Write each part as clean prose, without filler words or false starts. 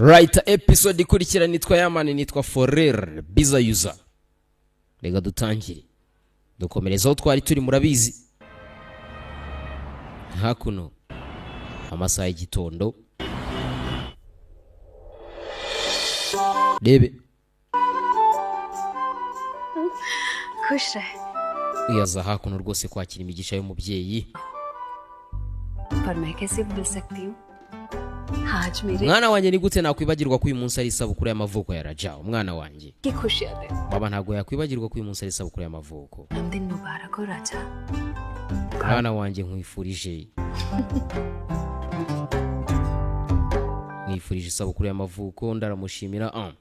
Right, episode ikurikira nitwa Yamani, nitwa Forer Biza Yuza. Reka dutangire dukomereza aho twari turi, murabizi hakuno amasaha y'igitondo. Rebe खुश रहे uyaza hakuno rwose kwakira imigisha y'umubyeyi. पर मैं कैसे भूल सकती हूँ आज मेरे Mwana wanjye, ni gute nakwibagirwa ko uyu munsi ari isabukuru y'amavuko ya Raja umwana wanjye? की खुशियाँ दे Baba ntabwo yakwibagirwa ko uyu munsi ari isabukuru y'amavuko. जन्मदिन मुबारक हो राजा। Mwana wanjye, nkwifurije isabukuru y'amavuko, ndaramushimira.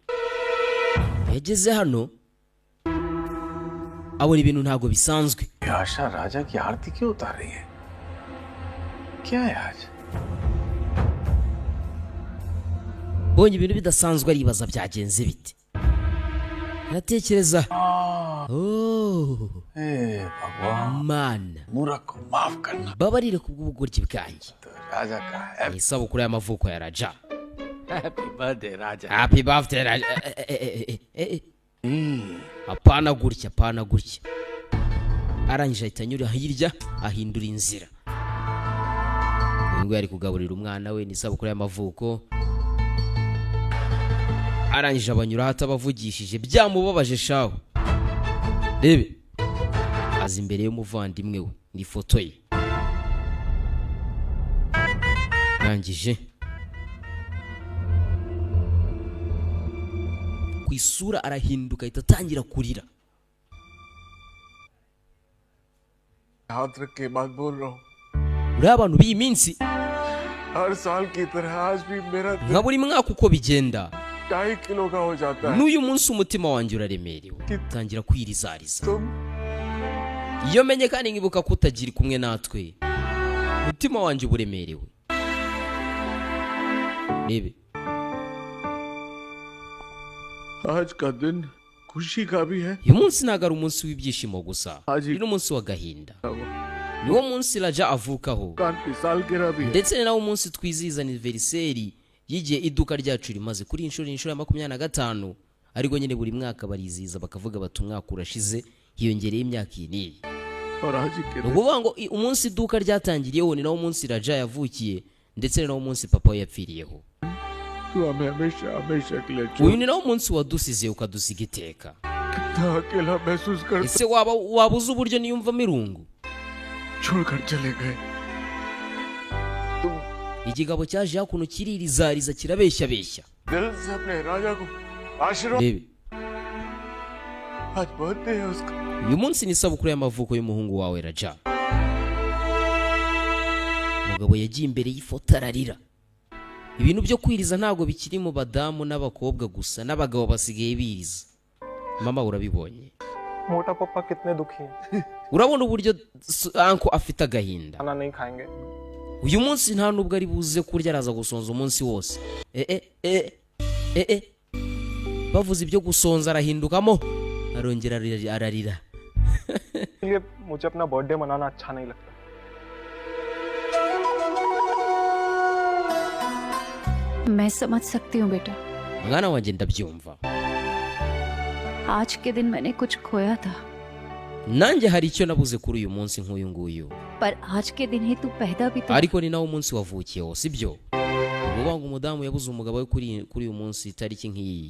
Yageze hano abona ibintu ntabwo bisanzwe. ये आशा राजा की आरती क्यों उतार रही है? क्या है आज? Bonye ibintu bidasanzwe, aribaza byagenze bite, aratekereza, oh हे भगवान, Mana, मूर्ख को माफ करना। Babarire kubw'ubugoryi bwanjye. तो राजा का Ni isabukuru y'amavuko ya Raja. Happy birthday Raja. Happy birthday Raja. Eh, eh, eh, eh, eh, eh. Apana gutya, apana gutya. Arangije ahita anyura hirya, ahindura inzira. Uyu nguyu ari kugaburira umwana we, ni isabukuru y'amavuko. Arangije abanyuraho atabavugishije, byamubabaje shaho. Rebe aza imbere y'umuvandimwe we, ni ifoto ye. Arangije ku isura arahinduka, ahita atangira kurira. हाथ रख के बात बोल रहा हूँ। Uriya abantu b'iyi minsi, हर साल की तरह आज भी मेरा nka buri mwaka uko bigenda, 2.5 kilo का हो जाता है। N'uyu munsi umutima wanjye uraremerewe, utangira kwirizariza. तुम Iyo menye kandi nkibuka ko utagira kumwe natwe, umutima wanjye uba uremerewe. Rebe आज का दिन खुशी का भी है। Uyu munsi ntabwo ari umunsi w'ibyishimo gusa, Haji. ni n'umunsi w'agahinda. Niwo munsi Raja avukaho, कान की सालगिरह भी है। Ndetse ni nawo munsi twizihiza aniveriseri y'igihe iduka ryacu rimaze kuri iyi nshuro, inshuro ya 25. Ariko nyine buri mwaka barizihiza, bakavuga bati umwaka urashize, hiyongereye imyaka iyi n'iyi. और आज ही के Ni दिन ukuvuga ngo umunsi iduka ryatangiriyeho ni nawo munsi Raja yavukiye, ndetse ni nawo munsi papa we yapfiriyeho. तू हमें हमेशा हमेशा के लिए Uyu छोड़ ni nawo munsi wadusize ukadusiga iteka. कितना अकेला महसूस कर Ese waba uzi uburyo niyumvamo irungu? छोड़कर चले गए तुम। Ikigabo cyaje hakuno kiririzariza, kirabeshyabeshya. दिल से अपने राजा को आशीर्वाद। Rebe आज बर्थडे है उसका। Uyu munsi ni isabukuru y'amavuko y'umuhungu wawe Raja. Umugabo yagiye imbere y'ifoto ararira. Ibintu byo kwiriza ntabwo bikiri mu badamu n'abakobwa gusa, n'abagabo basigaye biriza. Mama, urabibonye? मोटा पप्पा कितने दुखी हैं। Urabona uburyo uncle afite agahinda. खाना नहीं खाएंगे। Uyu munsi nta nubwo ari buze kurya, araza gusonza umunsi wose. Eh eh eh eh eh, bavuze ibyo gusonza arahindukamo, arongera ararira. इसलिए मुझे अपना बर्थडे मनाना अच्छा नहीं लगता। मैं समझ सकती हूँ बेटा। Mwana wanjye, ndabyumva. आज के दिन मैंने कुछ खोया था। Nanjye hari icyo nabuze kuri uyu munsi nk'uyu nguyu. पर आज के दिन ही तू पैदा भी तो Ariko ni nawo munsi wavukiyeho, sibyo? Uvuga ngo umudamu yabuze umugabo we kuri uyu munsi, itariki nk'iyi,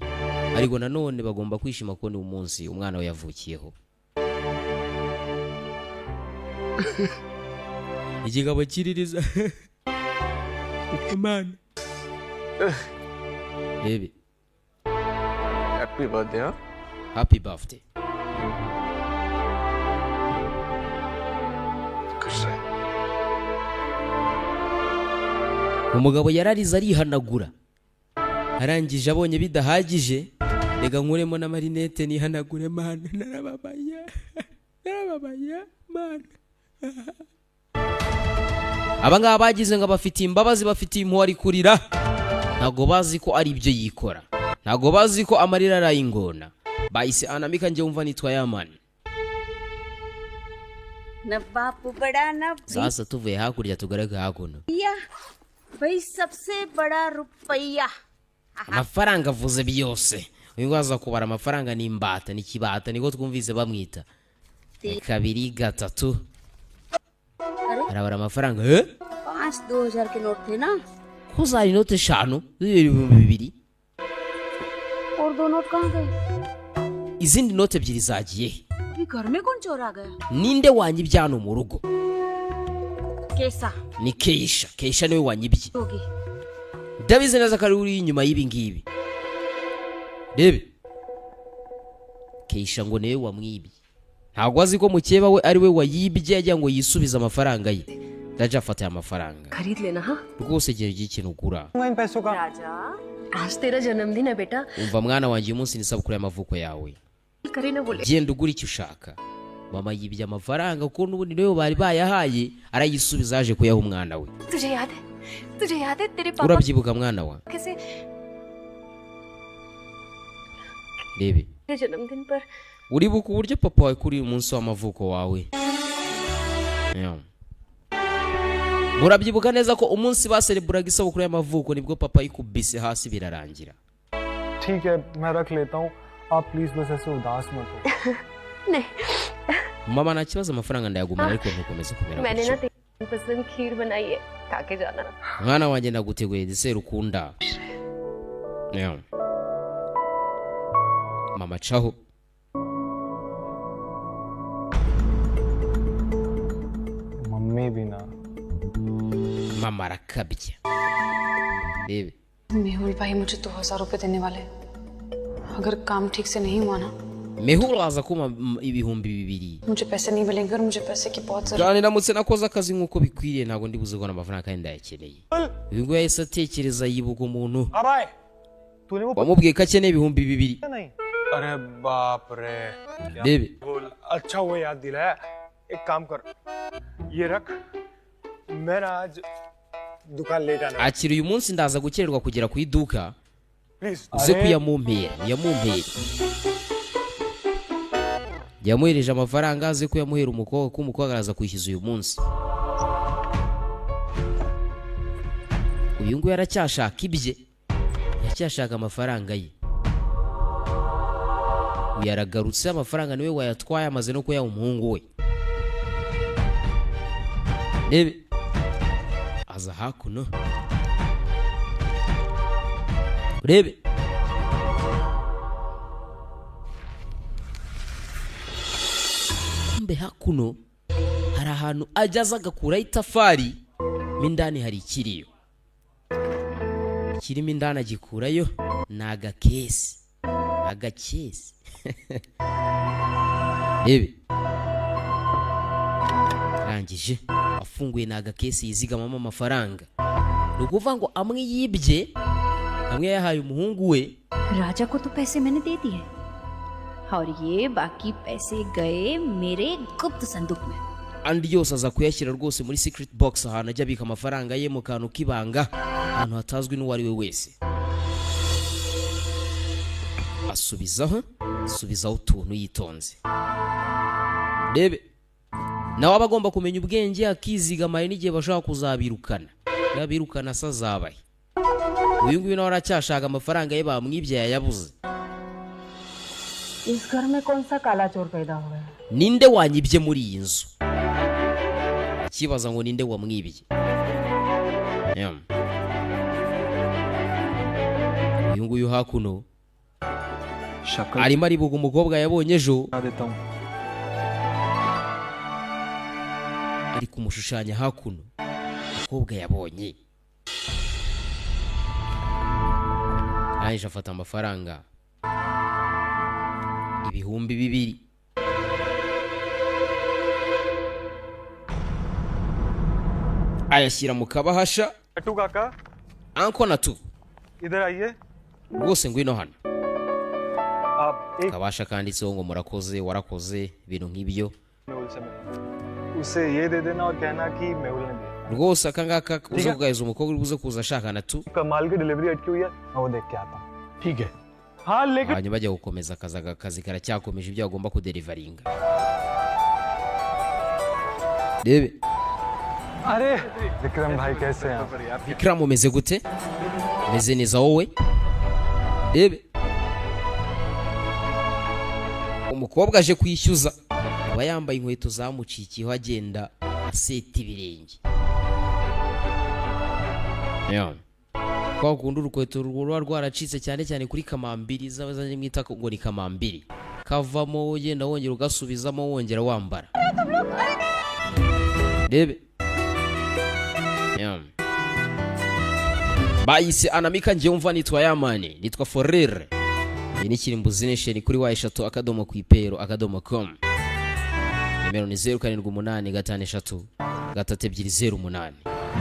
ariko nanone bagomba kwishima ko ni umunsi umwana we yavukiyeho. Ikigabo kiririza Imana. Rebe happy birthday. हाँ। Happy birthday. खुश रहे। Umugabo yararize, arihanagura. Arangije abonye bidahagije, reka nkuremo n'amarinete nihanagure. Mana, narababaye, narababaye Mana. Aba ngaba bagize ngo abafitiye imbabazi, bafitiye impuhwe, ari kurira. Ntabwo bazi ko ari ibyo yikora, ntabwo bazi ko amarira ari ay'ingona. Bahise anamika. Njye wumva nitwa Yamani. न बाप बड़ा न Sasa tuvuye hakurya tugaruke hakuno. भैया, भाई सबसे बड़ा रुपया। Amafaranga avuze byose. Uyu nguyu aza kubara amafaranga, ni imbata, ni kibata, niko twumvise bamwita. Ni kabiri, gatatu, arabara amafaranga, eh? पांच 2000 के नोट थे ना? Ko zari inote eshanu z'ibihumbi 2000. और दो नोट कहाँ गए? Izindi note ebyiri zagiye he? अभी घर में कौन चोर आ गया? Ninde wanyibye hano mu rugo? कैसा? Ni Keisha. Keisha niwe wanyibye. होगी। Ndabizi neza ko ari uri inyuma y'ibi ngibi. Rebe, Keisha ngo niwe wamwibye. Ntabwo azi ko mukeba we ari we wayibye, agira ngo yisubize amafaranga ye. Ndaje afata aya mafaranga. खरीद लेना हाँ। Rwose igihe ugiye ikintu ugura. इन पैसों का। राजा, आज तेरा जन्मदिन है बेटा। Umva mwana wanjye, uyu munsi ni isabukuru y'amavuko yawe. करे ना बोले। Genda ugura icyo ushaka. Mama yibye amafaranga kuko n'ubundi niwe bari bayahaye, arayisubiza aje kuyaha umwana we. तुझे याद है, तुझे याद है तेरे पापा Urabyibuka mwana wa? कैसे Rebe, तेरे जन्मदिन पर uribuka uburyo papa wawe kuri uyu munsi w'amavuko wawe? Yeah. Murabyibuka neza ko umunsi basereburaga isabukuru y'amavuko nibwo papa yikubise hasi birarangira. ठीक है, मैं रख लेता हूँ। आप प्लीज बस ऐसे उदास मत हो। नहीं। Mama, nta kibazo, amafaranga ndayagumana, ariko ntukomeze kumera मैंने ना gutyo. तेरी पसंद खीर बनाई है, खा के जाना। Mwana wanjye, ndaguteguye dessert ukunda. Yeah. Mama caho. Mummy भी ना। Mama arakabya, rebe. Mehul भाई मुझे 2000 रुपये देने वाले हैं। अगर काम ठीक से नहीं हुआ ना, Mehul aza kumpa 2000। मुझे पैसे नहीं मिलेंगे और मुझे पैसे की बहुत जरूरत। Kandi ndamutse nakoze akazi nk'uko bikwiriye, ntabwo ndi buze kubona amafaranga kandi ndayakeneye. Uyu nguyu yahise atekereza, yibuka umuntu अब आए तूने वो wamubwiye ko akeneye 2000। नहीं। अरे बाप रे! Rebe. बोल, अच्छा हुआ याद दिलाया। एक काम कर, ये रख। मैं ना आज दुकान लेट आना। Akira, uyu munsi ndaza gukererwa kugera ku iduka. Please. Uze kuyamumpera, uyamumpere. Yamuhereje amafaranga aze kuyamuhera umukobwa, kuko umukobwa araza kwishyuza uyu munsi. Uyu nguyu aracyashaka ibye, aracyashaka amafaranga ye. Uyu aragarutse, amafaranga niwe wayatwaye, amaze no kuyaha umuhungu we. Rebe, aza hakuno, urebe. Kumbe hakuno hari ahantu ajya aza agakuraho itafari, mo indani hari ikiriyo kirimo indani, agikurayo ni agakesi, agakesi. Rebe, arangije afunguye, ni agakesi yizigamamo amafaranga. Ni ukuvuga ngo amwe yibye, amwe yahaye umuhungu we. राजा को तो पैसे मैंने दे दिए और ये बाकी पैसे गए मेरे गुप्त संदूक में। Andi yose aza kuyashyira rwose muri secret box, ahantu ajya abika amafaranga ye mu kantu k'ibanga, ahantu hatazwi n'uwo ari we wese. Asubizaho, asubizaho utuntu yitonze. Rebe, nawe aba agomba kumenya ubwenge akizigama, hari n'igihe bashobora kuzabirukana. Yabirukana se azabahe? Uyu nguyu nawe aracyashaka amafaranga ye bamwibye, yayabuze. इस घर में कौन सा काला चोर पैदा हुआ है? Ninde wanyibye muri iyi nzu? Akibaza ngo ninde wamwibye. Yeah. Uyu nguyu hakuno शक्ल arimo aribuka umukobwa yabonye ejo. बना देता हूँ। Ari kumushushanya hakuno, umukobwa yabonye. Arangije afata amafaranga 2000, ayashyira mu kabahasha. Nattu काका। Uncle Nattu. इधर आइए। Rwose ngwino hano. आप एक Kabasha kanditseho ngo murakoze, warakoze, ibintu nk'ibyo. Mehul से मिलो। उसे ये दे देना और कहना कि मेहुल ने दिया। Rwose aka ngaka uze kugaheza umukobwa uri buze kuza ashaka Nattu. कमाल की डिलीवरी अटकी हुई है, मैं वो देख के आता हूँ। ठीक है, हाँ, लेकिन Hanyuma ajya gukomeza akazi, akazi karacyakomeje, ibyo agomba kuderivaringa. Rebe. अरे विक्रम भाई, कैसे हैं आप? Vikram, umeze gute? Umeze neza wowe? Rebe, umukobwa aje kwishyuza, aba yambaye inkweto zamucikiyeho, agenda aseta ibirenge. Yeah. Kwa kundi urukweto ruba rwaracitse, cyane cyane kuri kamambiri, zaba mwita ngo ni kamambiri, kavamo ugenda wongera ugasubizamo, wongera wambara. Rebe. Yeah. Bayise Anamika. Njye wumva nitwa Yamani, nitwa Forere. Iyi ni Kirimbuzi Nation kuri w3.kuipero.com. Nimero ni 07853320.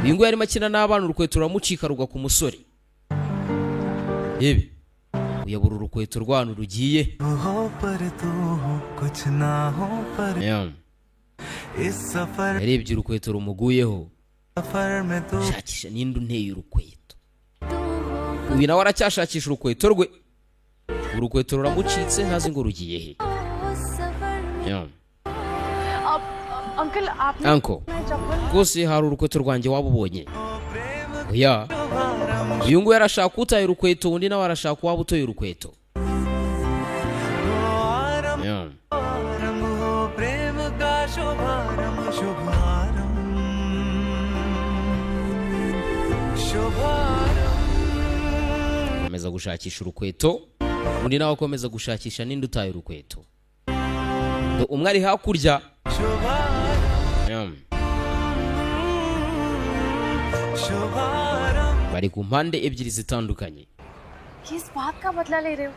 Uyu nguyu arimo akina n'abana, urukweto ruramucika, rugwa ku musore. Rebe, uyabura urukweto rwanu rugiye. हो पर तू हो कुछ ना हो पर Yeah. इस सफर Yarebye urukweto rumuguyeho, सफर में तू shakisha ninde unteye urukweto. Uyu nawe aracyashakisha urukweto rwe, urukweto ruramucitse, ntazi ngo rugiye he. Yeah. अब अंकल आपने Uncle, rwose hari urukweto rwanjye waba ubonye? Oya. Uyu nguyu arashaka utaye urukweto, undi nawe arashaka uwaba utoye urukweto. Yeah. आरंभ हो प्रेम का शुभारंभ, शुभारंभ, शुभारंभ। Akomeza gushakisha urukweto, undi nawe akomeza gushakisha ninde utaye urukweto. Do umwe ari hakurya. Yeah. Bari ku mpande ebyiri zitandukanye. किस बात का बदला ले रहे हो?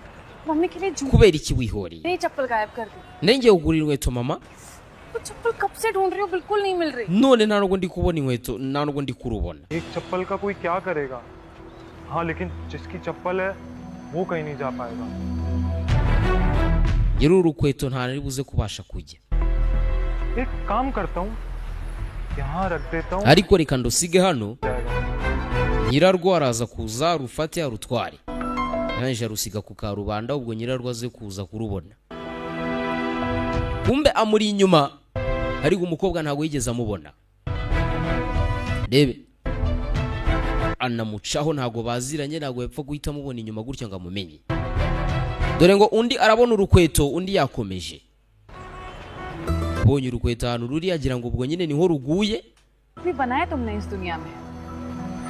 मम्मी के लिए जूते Kubera iki wihoreye? नहीं, चप्पल गायब कर दी। Nengeye kugura inkweto mama. वो चप्पल कब से ढूंढ रही हूँ, बिल्कुल नहीं मिल रही। None nta nubwo ndi kubona inkweto, nta nubwo ndi kurubona. एक चप्पल का कोई क्या करेगा? हाँ, लेकिन जिसकी चप्पल है वो कहीं नहीं जा पाएगा। Nyiri uru rukweto nta nari buze kubasha kujya. एक काम करता हूँ, यहाँ रख देता हूँ। Ariko reka ndusige hano. जाएगा। Nyirarwo araza kuza rufate arutware. Yarangije arusiga ku karubanda, ubwo nyirarwo aze kuza kurubona. Kumbe amuri inyuma, ariko umukobwa ntabwo yigeze amubona. Rebe, anamucaho, ntabwo baziranye, ntabwo yapfa guhita amubona inyuma gutya ngo amumenye. Dore ngo undi arabona urukweto, undi yakomeje. Ubonye urukweto ahantu ruri, agira ngo ubwo nyine niho ruguye. भी बनाया तुमने इस दुनिया में।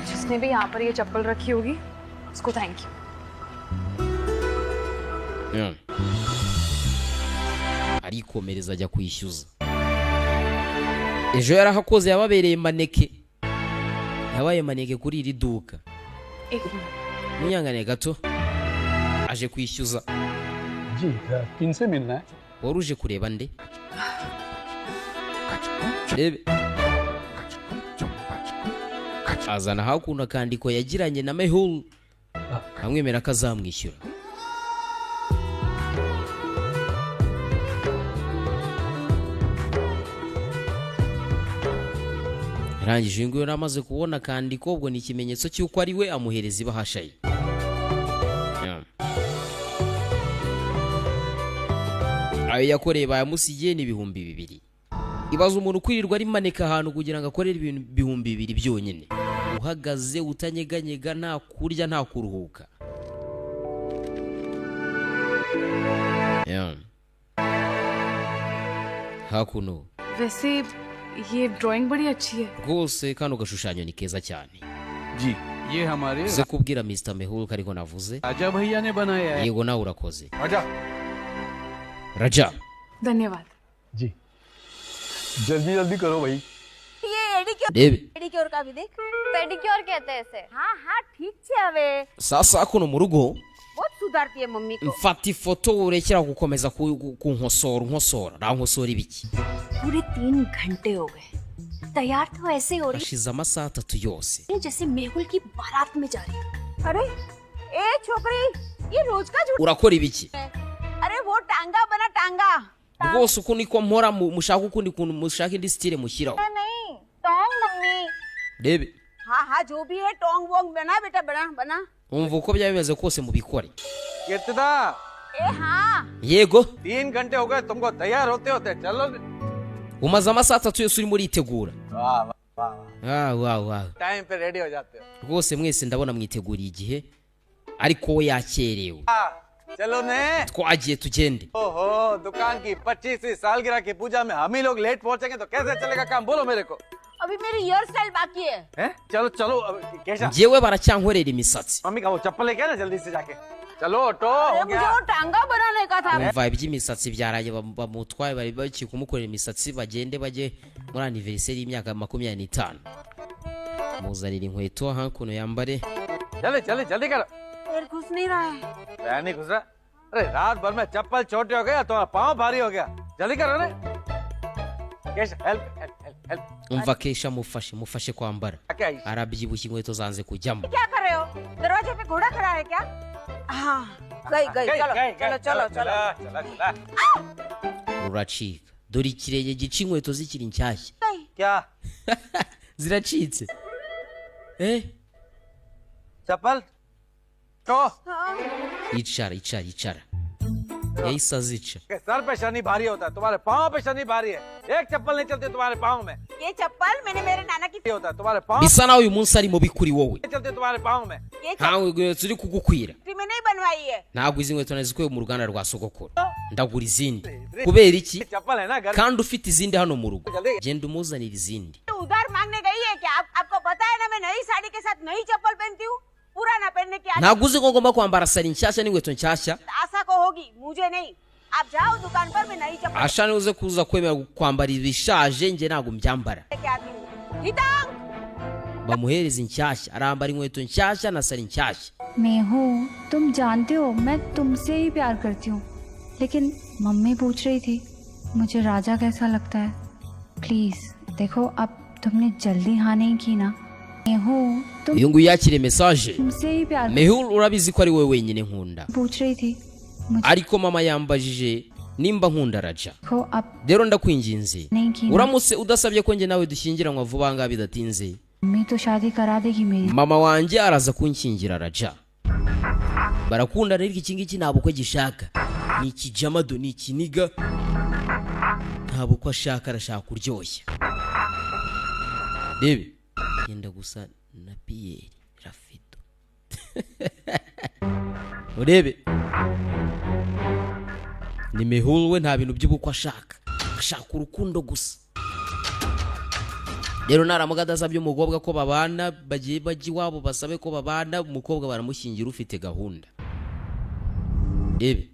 जिसने भी यहाँ पर ये चप्पल रखी होगी, उसको thank you. Yeah. Arikomereza ajya kwishyuza. Ejo yarahakoze, yababereye maneke, yabaye maneke kuri iri duka. एक minute. Munyangane gato, aje kwishyuza. जी, किनसे मिलना है? Wari uje kureba nde? Rebe, azana hakuno akandiko yagiranye na Mehul, amwemera ko azamwishyura. Arangije, uyu nguyu yari amaze kubona akandiko, ubwo ni ikimenyetso cy'uko ari we, amuhereza ibahasha ye. Yeah. Ayo yakoreye bayamusigiye ni 2000. Ibaza umuntu kwirirwa ari maneka ahantu kugira ngo akorere ibintu 2000 byonyine, uhagaze utanyeganyega, nta kurya, nta kuruhuka. Yeah. Hakuno. वैसे ये ड्राइंग बड़ी अच्छी है। Rwose kano gashushanyo ni keza cyane. जी, ये हमारे Uze kubwira Mr Mehul ko ariko navuze. राजा भैया ने बनाया है। Yego, nawe urakoze. आजा। Raja. धन्यवाद। जी, जल्दी जल्दी करो भाई। Rebe. Pedicure का भी देख। पेडिक्योर कहते हैं इसे। हाँ हाँ, ठीक छे હવે। Sasa hakuno mu rugo. बहुत सुधारती है मम्मी को। Mfata ifoto, urekera gukomeza kunkosora, unkosora, rankosora ibiki? पूरे 3 घंटे हो गए, तैयार तो ऐसे हो रही Hashize amasaha 3 yose. है जैसे मेहुल की बारात में जा रही हूँ। अरे ए छोकरी, ये रोज का झूठ। Urakora ibiki? अरे वो टांगा बना, टांगा। Rwose uku niko mpora, mushaka ukundi kuntu, mushaka indi style mushyiraho. नहीं, टोंग मम्मी। Rebe. हाँ हाँ, जो भी है, टोंग वोंग बना बेटा, बना बना। Umva, uko byaba bimeze kose mubikore. कितना? ए हाँ। Yego. 3 घंटे हो गए तुमको तैयार होते होते, चलो। Umaze amasaha 3 yose urimo uritegura. वाह वाह वाह। Ah, wa wa. Time पे रेडी हो जाते हो। Rwose mwese ndabona mwiteguriye igihe. Ariko we yakerewe. चलो ने। Twagiye, tugende. ओहो, दुकान की 25वीं सालगिरह की पूजा में हम ही लोग लेट पहुंचेंगे तो कैसे चलेगा काम? बोलो मेरे को। अभी मेरी हेयर स्टाइल बाकी है। हैं? चलो चलो, अब कैसा? Njyewe baracyankorera imisatsi. Mummy का वो चप्पल लेके आना जल्दी से जाके। चलो ऑटो अरे हो मुझे गया। वो टांगा बनाने का था। Umva, iby'imisatsi byaraye bamutwaye, bari bakiri kumukorera imisatsi, bagende bajye muri anniversaire y'imyaka 25. Muzanira inkweto hakuno yambare. जल्दी जल्दी जल्दी करो। पैर घुस नहीं रहा है। पैर नहीं घुस रहा? अरे रात भर में चप्पल छोटे हो गया, तुम्हारा पाँव भारी हो गया। जल्दी करो ना। कैसे? Help help help help. Umva Kesha, mufashe, mufashe kwambara. क्या? Arabyibushye, inkweto zanze kujyamo. क्या कर रहे हो? दरवाजे पे घोड़ा खड़ा है क्या? हाँ, गई गई। गई, चलो गई, चलो गई, चलो चलो। चला चला। Ruracika. Dore ikirenge gica inkweto zikiri nshyashya. गई। क्या? Ziracitse, eh. चप्पल तो हाँ। Icara, icara, icara. Yahise azica. Sir पे शनि भारी होता है, तुम्हारे पाँव पे शनि भारी है। एक चप्पल नहीं चलती तुम्हारे पाँव में। ये चप्पल मैंने मेरे नाना की ये होता है तुम्हारे पाँव Bisa naho uyu munsi ari mubi kuri wowe. नहीं चलते तुम्हारे पाँव में। ये Ntabwo inkweto uri kugukwira. चप्पल में नहीं बनवाई है। Ntabwo izi nkweto nazikuye mu ruganda rwa sogokuru, ndagura izindi kubera iki? चप्पल है ना घर। Kandi ufite izindi hano mu rugo, genda umuzanire izindi. उधार मांगने गई है क्या? आपको पता है ना मैं नई साड़ी के साथ नई चप्पल पहनती हूँ। पुराना पहनने की आदत Ntabwo uzi ko ngomba kwambara sari nshyashya n'inkweto nshyashya? आशा को होगी, मुझे नहीं। आप जाओ दुकान पर, मैं नई चप्पल Asha niwe uze kuza kwemera kwambara ibishaje, njye ntabwo mbyambara. लेके आती हूँ। हितांग। Bamuhereza inshyashya, arambara inkweto nshyashya na sari nshyashya. मैं हूँ, तुम जानते हो मैं तुमसे ही प्यार करती हूँ, लेकिन मम्मी पूछ रही थी मुझे राजा कैसा लगता है। प्लीज देखो, अब तुमने जल्दी हाँ नहीं की ना। मैं हूँ, तुम Uyu nguyu yakiriye message. तुमसे ही प्यार Mehul, urabizi ko ari wowe wenyine nkunda, पूछ रही थी मुझे ariko mama yambajije nimba nkunda Raja. देखो अब Rero ndakwinginze, नहीं की ना, uramutse udasabye ko njye nawe dushyingiranwa vuba ngaha bidatinze, mummy तो शादी करा देगी मेरी। mama wanjye araza kunshyingira Raja. Barakunda rero. Iki ngiki nta bukwe gishaka, ni ikijamado, ni ikiniga, nta bukwe ashaka, arashaka kuryoshya. Rebe, yenda gusa na Piyeri Rafido, urebe ni Mehul. We nta bintu by'ubukwe ashaka, ashaka urukundo gusa. Rero naramuka adasabye umukobwa ko babana, bagiye bajya iwabo basabe ko babana, umukobwa baramushyingira ufite gahunda. Rebe,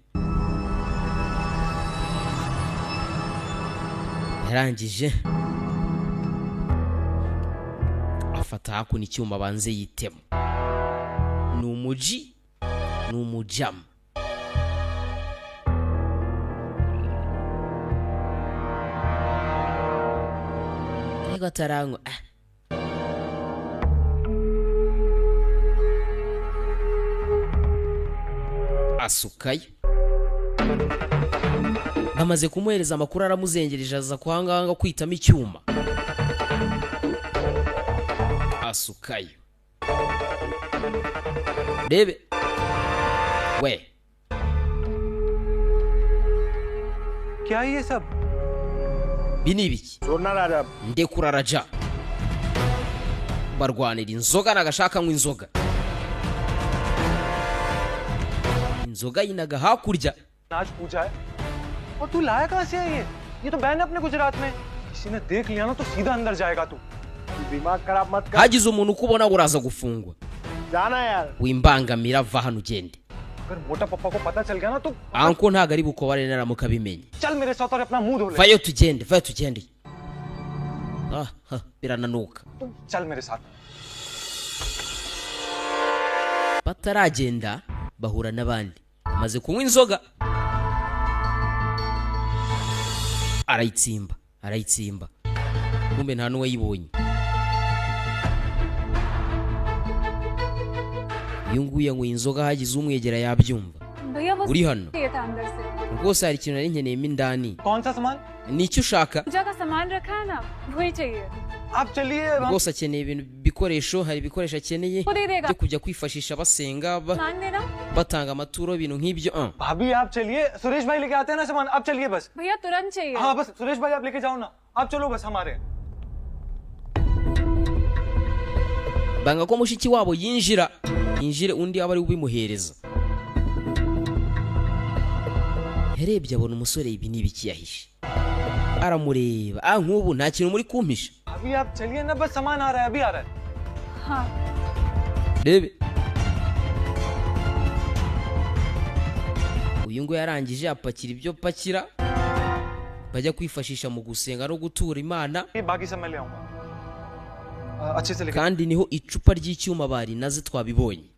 yarangije afata hakuno icyuma, abanze yitema. Ni umuji, ni umujama. Ariko ataranywa, ah. Asukayo. Bamaze kumuhereza amakuru, aramuzengereje, aza kuhangahanga kwitamo icyuma, asukayo. Rebe we. क्या है ये सब? Ibi ni ibiki? छोड़ना राजा। Ndekura Raja. Barwanira inzoga, nagashaka anywa inzoga, inzoga yinaga hakurya. आज पूजा है और तू लाया कहाँ से है ये? ये तो बैन है अपने गुजरात में। किसी ने देख लिया ना तो सीधा अंदर जाएगा तू। दिमाग खराब मत कर। Hagize umuntu ukubona uraza gufungwa. जाना यार। Wimbangamira, va hano ugende. अगर मोटा पप्पा को पता चल गया ना तो Uncle ntabwo ari bukobare naramuka abimenye. चल मेरे साथ और अपना मुंह धो ले। Vayo tugende, vayo tugende. Ah, ah, birananuka. तू चल मेरे साथ। Bataragenda bahura n'abandi amaze kunywa inzoga, arayitsimba, arayitsimba, kumbe nta n'uwayibonye. Uyu nguyu yanyweye inzoga, hagize umwegera yabyumva. भैया वो Uri hano? चाहिए था अंदर से। Rwose hari ikintu nari nkeneyemo indani. कौन सा सामान? Ni icyo ushaka? पूजा का सामान रखा है ना, वही चाहिए। आप चलिए हम- Rwose akeneye ibintu, bikoresho, hari ibikoresho akeneye वो दे देगा। Byo kujya kwifashisha basenga, सामान देना। Batanga amaturo, ibintu nk'ibyo, ah. भाभी आप चलिए, सुरेश भाई लेके आते हैं ना सामान, आप चलिए बस। भैया तुरंत चाहिए। हाँ बस सुरेश भाई आप लेके जाओ ना, आप चलो बस हमारे। Banga ko mushiki wabo yinjira, yinjire undi aba ari we ubimuhereza. Yarebye abona umusore, ibi ni ibiki yahishe? Aramureba, ah, nk'ubu nta kintu muri kumpisha. अभी आप चलिए ना, बस सामान आ रहा है, अभी आ रहा है। हाँ। Rebe, uyu nguyu yarangije apakira ibyo pakira bajya kwifashisha mu gusenga no gutura Imana. ये बाकी सब मैं ले आऊंगा। अच्छे से लेकर Kandi niho icupa ry'icyuma barinaze twabibonye.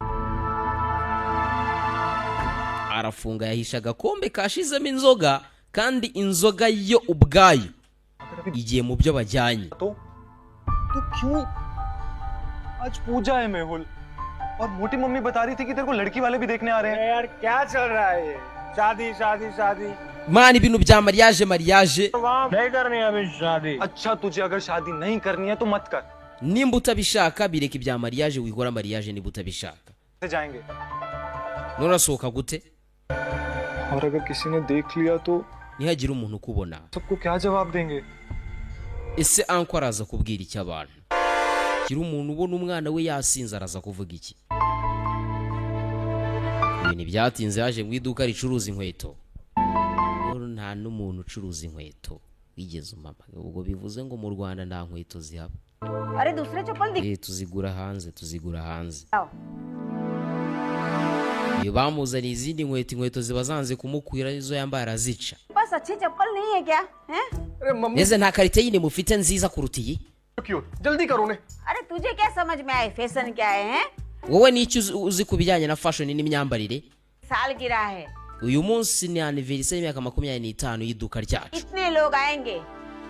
Arafunga, yahisha agakombe kashizemo inzoga, kandi inzoga yo ubwayo igiye mu byo bajyanye. तो तो क्यों? आज पूजा है मेहुल, और मोटी मम्मी बता रही थी कि तेरे को लड़की वाले भी देखने आ रहे हैं। यार, क्या चल रहा है ये? शादी शादी शादी। Mana, ibintu bya mariage, mariage. वहाँ नहीं करनी अभी शादी। अच्छा, तुझे अगर शादी नहीं करनी है तो मत कर। Nimba utabishaka bireka ibya mariage, wikora mariage niba utabishaka. से जाएंगे। Nurasohoka gute? और अगर किसी ने देख लिया तो? Nihagira umuntu ukubona? सबको क्या जवाब देंगे? Ese anko araza kubwira iki abantu? Kiri umuntu ubona umwana we yasinze, araza kuvuga iki? Ibintu byatinze, yaje mu iduka ricuruza inkweto. Rero nta n'umuntu ucuruza inkweto wigeze umama, ubwo bivuze ngo mu Rwanda nta nkweto zihaba. अरे, दूसरे चप्पल Eh, tuzigura hanze, tuzigura hanze. दिखाओ। Iyo bamuzaniye izindi nkweto, inkweto ziba zanze kumukwira, izo yambaye arazica. बस अच्छे चप्पल नहीं है क्या, हैं? अरे mummy, Neze nta qualité yindi mufite nziza kuruta iyi? क्यों? जल्दी करो ने। अरे, तुझे क्या समझ में आए फैशन क्या है, हैं? Wowe n'icyo uzi ku bijyanye na fashion n'imyambarire? साल गिरा है। Uyu munsi ni anniversaire y'imyaka 25 y'iduka ryacu. इतने लोग आएंगे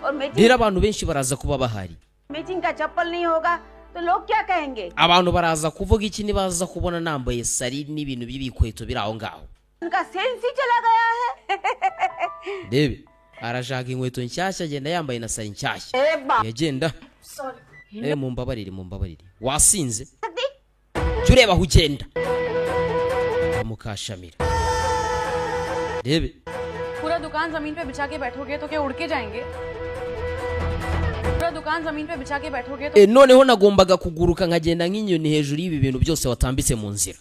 और matching Rero abantu benshi baraza kuba bahari. Matching का चप्पल नहीं होगा तो लोग क्या कहेंगे? Abantu baraza kuvuga iki nibaza kubona nambaye sari n'ibintu by'ibikweto biri aho ngaho? उनका सेंस ही चला गया है। Rebe, arashaka inkweto nshyashya, agenda yambaye na sari nshyashya. ए बा Yagenda, eh, mumbabarire, mumbabarire, wasinze, jya ureba aho ugenda. Mukashamira, rebe. पूरा दुकान जमीन पे बिछा के बैठोगे तो क्या उड़ के जाएंगे? पूरा दुकान जमीन पे बिछा के बैठोगे तो E, noneho nagombaga kuguruka nkagenda nk'inyoni hejuru y'ibi bintu byose watambitse mu nzira.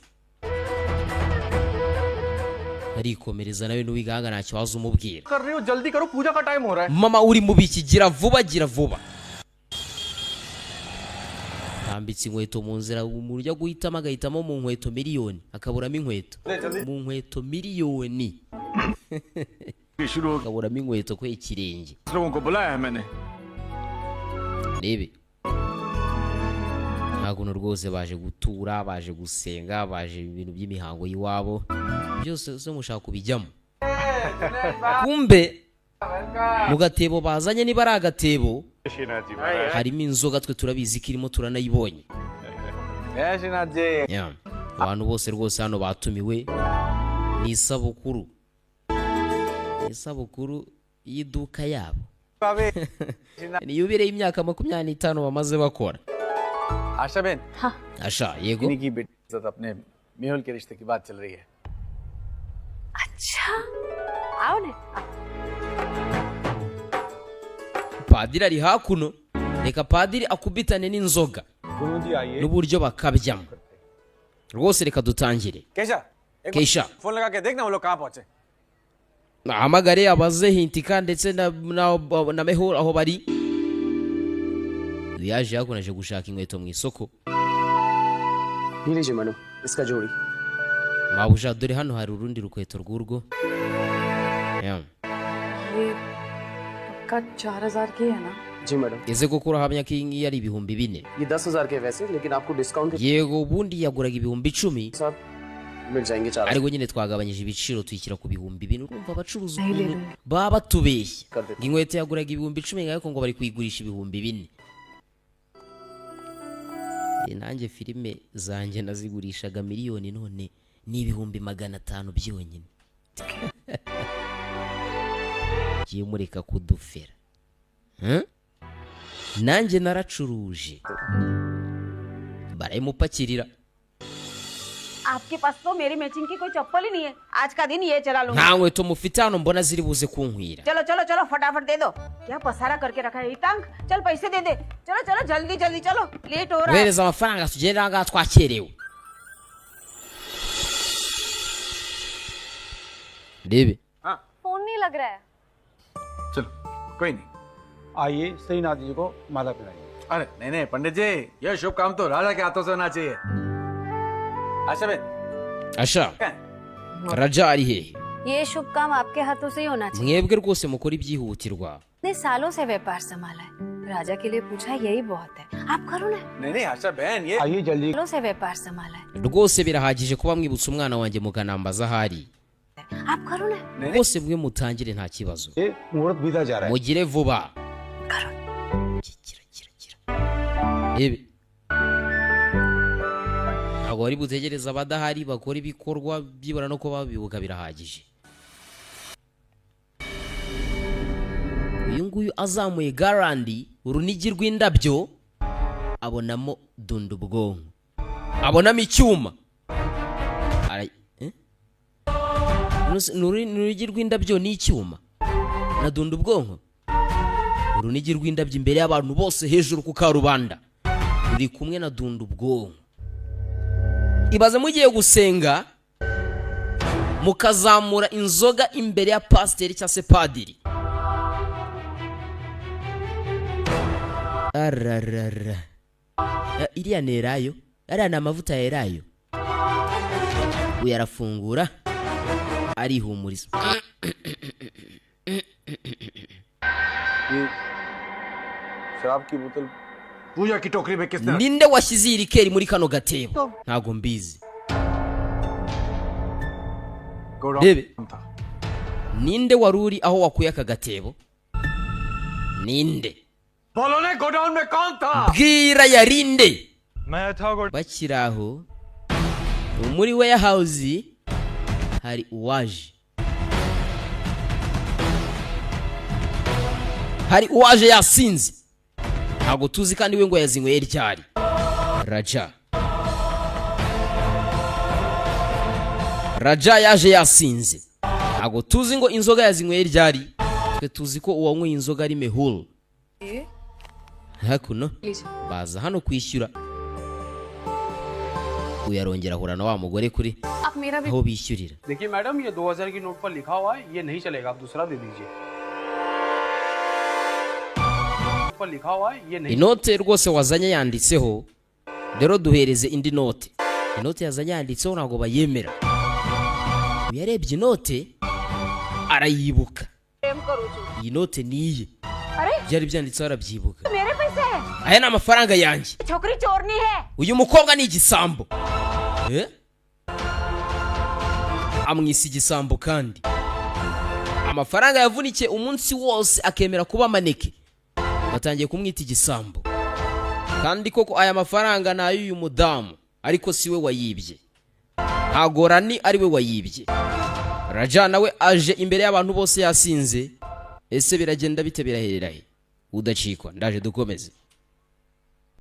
Arikomereza nawe n'uwiganga, ntacyo waza umubwira. कर रही हो? जल्दी करो, पूजा का टाइम हो रहा है। Mama, uri mu biki? Gira vuba, gira vuba. Tambitse inkweto mu nzira, umuntu ujya guhitamo agahitamo mu nkweto miliyoni akaburamo inkweto, mu nkweto miliyoni शुरू हो akaburamo inkweto kwe ikirenge. लोगों को बुलाया है मैंने। Rebe nta kuntu rwose, baje gutura, baje gusenga, baje ibintu by'imihango y'iwabo byose se mushaka kubijyamo? Kumbe mu gatebo bazanye, niba ari agatebo, harimo inzoga, twe turabizi ko irimo, turanayibonye. जय श्रीनाथ ji. Yeah. Abantu bose rwose hano batumiwe, ni isabukuru, ni isabukuru y'iduka yabo, ni yubile y'imyaka 25 bamaze bakora. आशा बहन। Asha, yego. इन्हीं की बेटी के साथ अपने मेहुल के रिश्ते की बात चल रही है। अच्छा, आओ ना। Padiri ari hakuno, reka padiri akubitane n'inzoga गुरुजी, आइए। n'uburyo bakabyamo rwose, reka dutangire. केशा, एक Kesha. Phone लगा के देखना वो लोग कहाँ पहुंचे। Ahamagare abaze Hintika ndetse na Mehul aho bari. Yaje hakuno, aje gushaka inkweto mu isoko. ये लीजिए मैडम, इसका जोड़ी। Mabuja, dore hano hari urundi rukweto rw'urwo. Yeah. ये पक्का 4,000 की है ना? जी madam. Ese koko urahamya ko iyi ngiyi ari 4000? ये 10,000 के है वैसे, लेकिन आपको discount के Yego, ubundi yaguraga 10,000, साथ मिल जाएंगे 4 ariko nyine twagabanyije ibiciro tuyishyira ku 4000. Urumva abacuruzi ukuntu baba batubeshya, ngo inkweto yaguraga 10,000 ariko ngo bari kuyigurisha 4000. Eh, nanjye filime zanjye nazigurishaga miliyoni, none ni 500,000 byonyine. Giye mureka kudufera. Hmm? Nanjye naracuruje, barayimupakirira. आपके पास तो मेरी मैचिंग की कोई चप्पल ही नहीं है। आज का दिन ये चला लूंगी। Nta nkweto mufite hano mbona ziri buze kunkwira. चलो चलो चलो, फटाफट दे दो। क्या पसारा करके रखा है इतांग, चल पैसे दे दे। चलो चलो जल्दी जल्दी चलो, लेट हो रहा है। Bohereza amafaranga tugende aha ngaha, twakerewe. Rebe. Phone नहीं लग रहा है। चलो कोई नहीं। आइए श्रीनाथ जी को माला पिलाइए। अरे नहीं नहीं पंडित जी, ये शुभ काम तो राजा के हाथों से होना चाहिए। अच्छा बहन। Asha, Raja ari hehe? ये शुभ काम आपके हाथों से ही होना चाहिए। Mwebwe rwose mukora ibyihutirwa. इतने सालों से व्यापार संभाला है, राजा के लिए पूछा यही बहुत है, आप करो ना। नहीं नहीं आशा बहन, ये आइए जल्दी। सालों से व्यापार संभाला है। Rwose birahagije kuba mwibutsa umwana wanjye mukanambaza ahari. आप करो ना। Rwose mwe mutangire, nta kibazo. ये मुहूर्त बीता जा रहा है। Mugire vuba. Kira kira kira, rebe, ntabwo bari butegereze abadahari bakora ibikorwa byibura no kuba babibuka birahagije. Uyu nguyu azamuye garland, urunigi rw'indabyo, abonamo dunda ubwonko, abonamo icyuma. Eh? Ni urunigi rw'indabyo n'icyuma na dunda ubwonko. Urunigi rw'indabyo imbere y'abantu bose hejuru ku karubanda ruri kumwe na dunda ubwonko. Ibaze mugiye gusenga mukazamura inzoga imbere ya pasiteri cyangwa se padiri. Ararara. Iriya ni elayo, ariya ni amavuta ya elayo. Uyu arafungura arihumuriza. ये शराब की बोतल पूजा की टोकरी में किसने Ninde washyize iyi liqueur muri kano gatebo? Ntabwo mbizi. Godown Rebe. था? Ninde wari uri aho wakuye aka gatebo? Ninde? बोलो ने, गोडाउन में कौन था? Bwira, yarinde. मैं था गोड Bakiri aho muri warehouse hari uwaje, hari uwaje yasinze, ntabwo tuzi kandi we ngo yazinyweye ryari. Raja, Raja yaje yasinze, ntabwo tuzi ngo inzoga yazinyweye ryari. Twe tuzi ko uwanyweye inzoga ari Mehul. Hakuno baza hano kwishyura, uyu arongera ahura na wa mugore kuri आप मेरा भी aho bishyurira. देखिए मैडम, ये 2000 की नोट पर लिखा हुआ है, ये नहीं चलेगा, आप दूसरा दे दीजिए। पर लिखा हुआ है, ये नहीं। Inote rwose wazanye yanditseho, rero duhereze indi note. Inote yazanye yanditseho, ntabwo bayemera. Uyu yarebye inote arayibuka. प्रेम करूँ છું। Iyi note ni iye. अरे, Byari byanditseho arabyibuka. मेरे पैसे हैं। Aya ni amafaranga yanjye. छोकरी चोरनी है। Uyu mukobwa ni igisambo. Eh? Amwisa igisambo kandi amafaranga yavunikiye umunsi wose akemera kuba maneke, batangiye kumwita igisambo. Kandi koko aya mafaranga ni ay'uyu mudamu, ariko si we wayibye, ntago Rani ari we wayibye. Raja nawe aje imbere y'abantu bose yasinze. Ese biragenda bite? Biraherera he? Udacikwa, ndaje dukomeze.